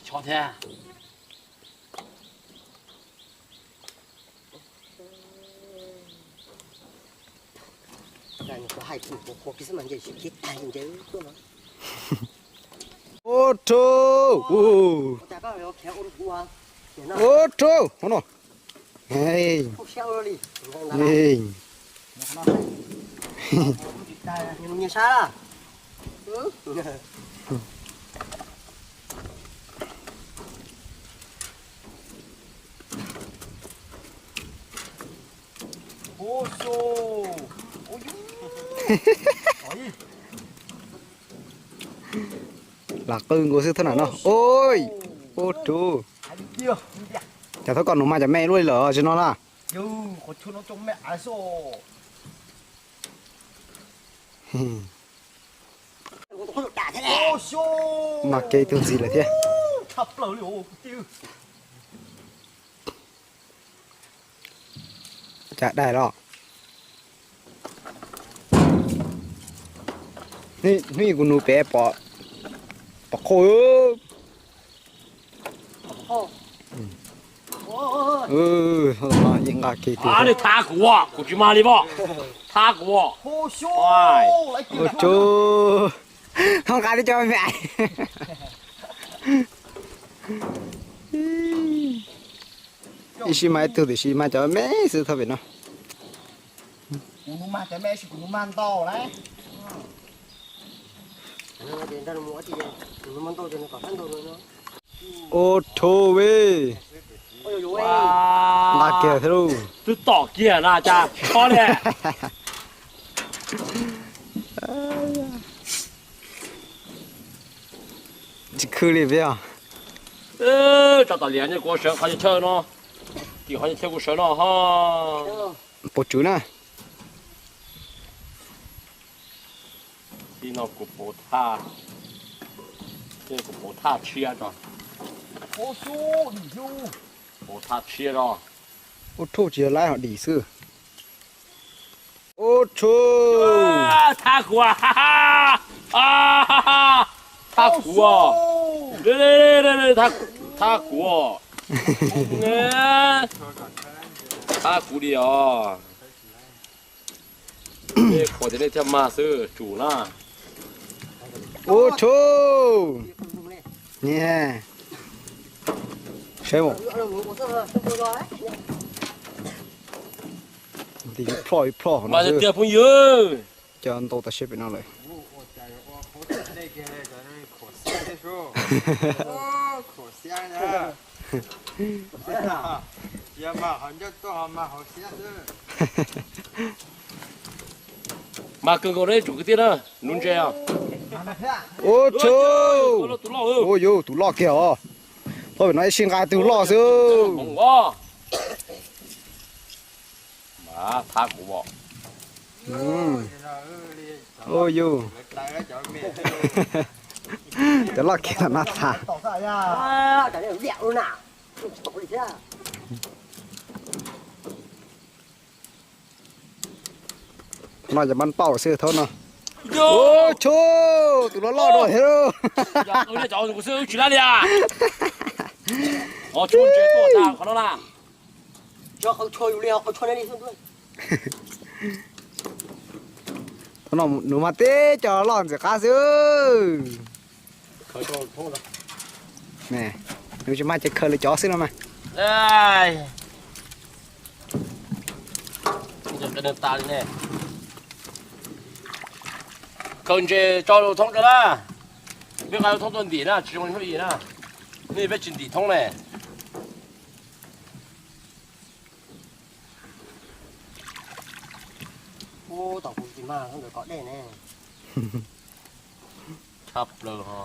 Tso thiab. Ua rau, ua rau no. Lam qw nkaus xwb thab nam no. Ua rau. Cov thab koj nus mas cov me luaj li lawm tsis no na. Mas kev tug ntxiv lawm thiab. Cas dai los. Hnub kuv nus pem pom qhov. Yeej nqa kev tug. Thab kuv, kuv tsis mag li pom. Thab kuv. Ua rau. Ho nqa tib co me. Ib sij mas ib tug tiam sis mas cov me xwb thaum pem no. Ua rau ve. Nqa kiag thiab lauj. Twb tom kiag na cas tsis khob li. Tsis khw li peb os. Tso tom liam kuv sawv qhov chaw no. Tim qhov chaw kuv sawv no ho. Pov tswv na. Tib no kuv pauv thaj, kuv pauv thaj tshiab tso. Pauv thaj tshiab tso. Ua rau tsis yog laib ho dim xwb. Ua rau. Thab kuv, thab kuv, thab kuv, thab kuv li os. Qhuas tias nej thiaj mag xwb tsum na. Ua tshub. Niam, saib mas, nti ib plho ib plho mas tiag phooj ywg. Cov ntau tas siab pem no lawm. Mas kawg nkaus na, tsum kwv tij na, nuv ntses os. Ua tshub. Ua yus tus loj kiag os. Thaum pem no ib sij nqa tus loj xwb. Thab kuv os. Ua yus. Cov loj kiag tam no thab. No ces npab pauj xwb thaum no. Ua tshub, tus loj loj dua thiab. Tsis lab li. Thaum no nws mas tib co loj ntxim qab xwb. Nws tsis mag ces khaws lawv cov xwb no mas. Khaws ntses tso thoob rau na. Peb nqa thoob tuaj ntim na, tsis zoo li hnub i na. Hnub i peb tsis ntim thoob ne. Ub, tom kuv tsis mag ntawm kom dej ne. Tshaj plaws ho.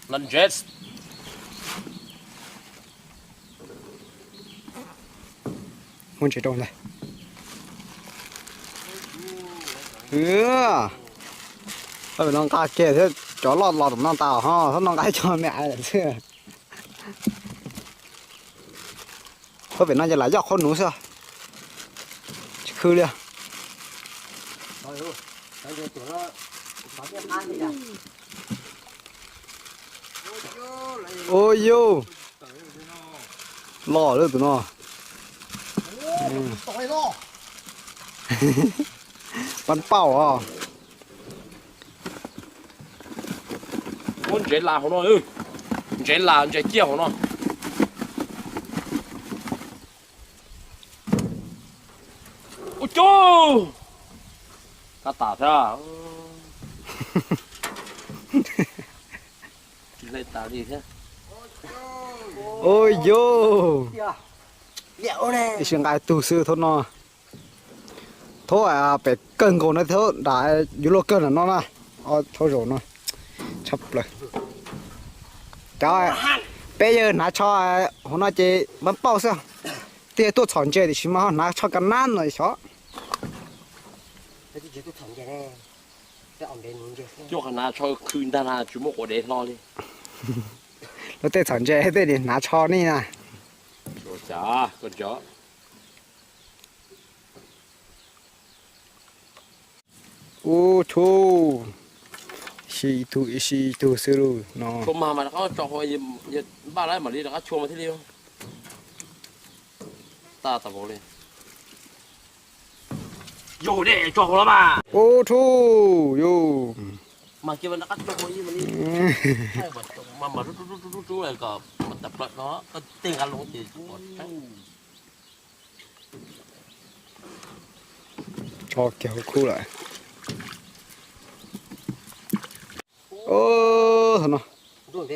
Nqa ntses. Muab ntses rau ntag. Thaum pem no nqa kiag thiab, cov loj los tom no tas ho, thaum no nqa ib co me xwb. Thaum pem no ces lam yoj qhov nuv xwb. kawg li. Ua yus, loj lawm tus no. Pab paum os. Muab ntsev las hauv no, ntsev las ntsev ciaj hauv no. Ua cub, tab tas thiab. Hle tas li thiab. Ua yus, ib si nqa tug xwb thaum no. Thaum pem kawg nkaus na, thaum nram yuav luag kawg nram no na. Thaum zaum no tshaj plaws. Cov peb yawg hnav tsho hauv no ces pab paum xwb. Twb yog tuaj txhom ntses tiam sis mas ho hnav tsho ka nab no xyov. Cuaj qhov hnav tsho khw ntag na, tsis muaj quav dev hlo li. Luag tej txhom ntses tej nim hnav tsho nej na. Ub tshub, ib si ib tug ib si ib tug xwb lus no. Npaj lawm mam li rov qab tshua mas thiaj li. Tag tas vauv li. Yog dej tso hauv los mas. Ub tshub yus. Mas kiag mas rov qab tso hauv ib mas li. Mas mas rub rub rub rub rub kom mas tawm plaws no koj tej nqa loo ces tso kiag hauv khub lawm. Thaum no, thaum loj loj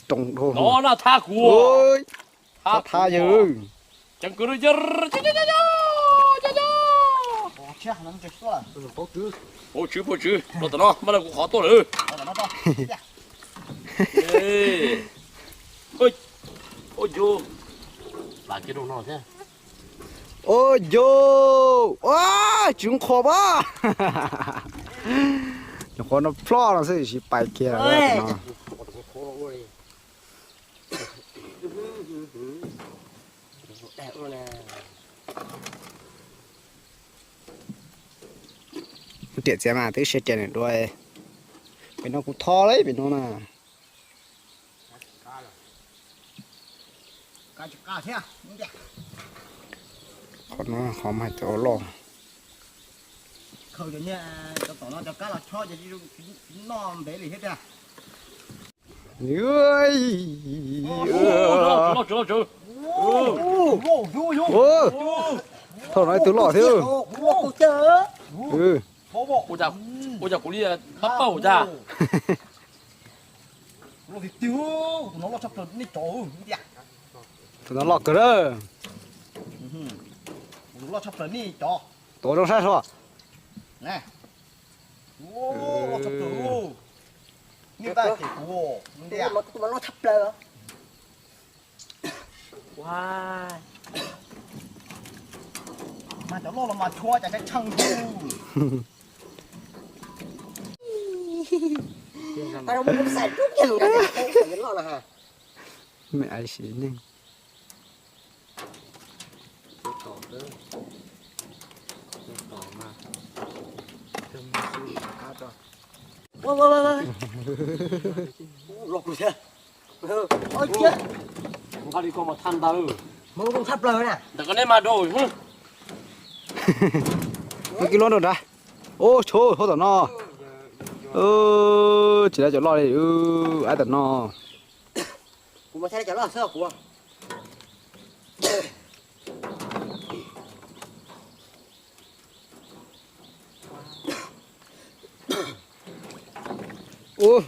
no roos dhau. Thab kuv, thab yawg. Pov tswv, pov tswv, los tom no, mas kuv qhov tuaj lawm. Ua yus, tswv nqhuas pab. Nyuam qhuav no ploj no xwb tsis pais kiag no. Riam txiav mas twb sia riam nws dua. Pem no kuv tho lawm pem no na. Qhov no qhov mas cov loj. Thaum no ib tug loj thiab. Ua cas kuv li pab paum cas. Tus no loj kawg lawm. Tuav zoo saib sua. Mas cov loj los mas tshua cas tshee tshee. Me ai sim neej. Nqa li koj mas thaj ntawd. Ntawm koj neb mas rau. Koj kib lub rau nrad. Ub tshub, hauv tom no. Tsis lawv cov loj li, ab tom no. Kuv mas thaij cov loj xwb kuv. Ub,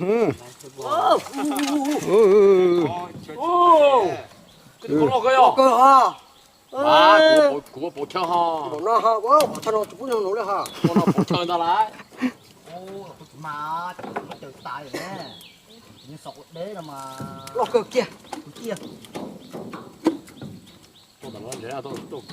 kuv pov chaw ho. Pov chaw no tsis pub nug nws li ho. Pov chaw ntag lauj. Mas cov pov chaw tas li ne. Nws xav ua deb no mas loj kawg kiag. Tuaj tom no ntsev tuaj, tuaj.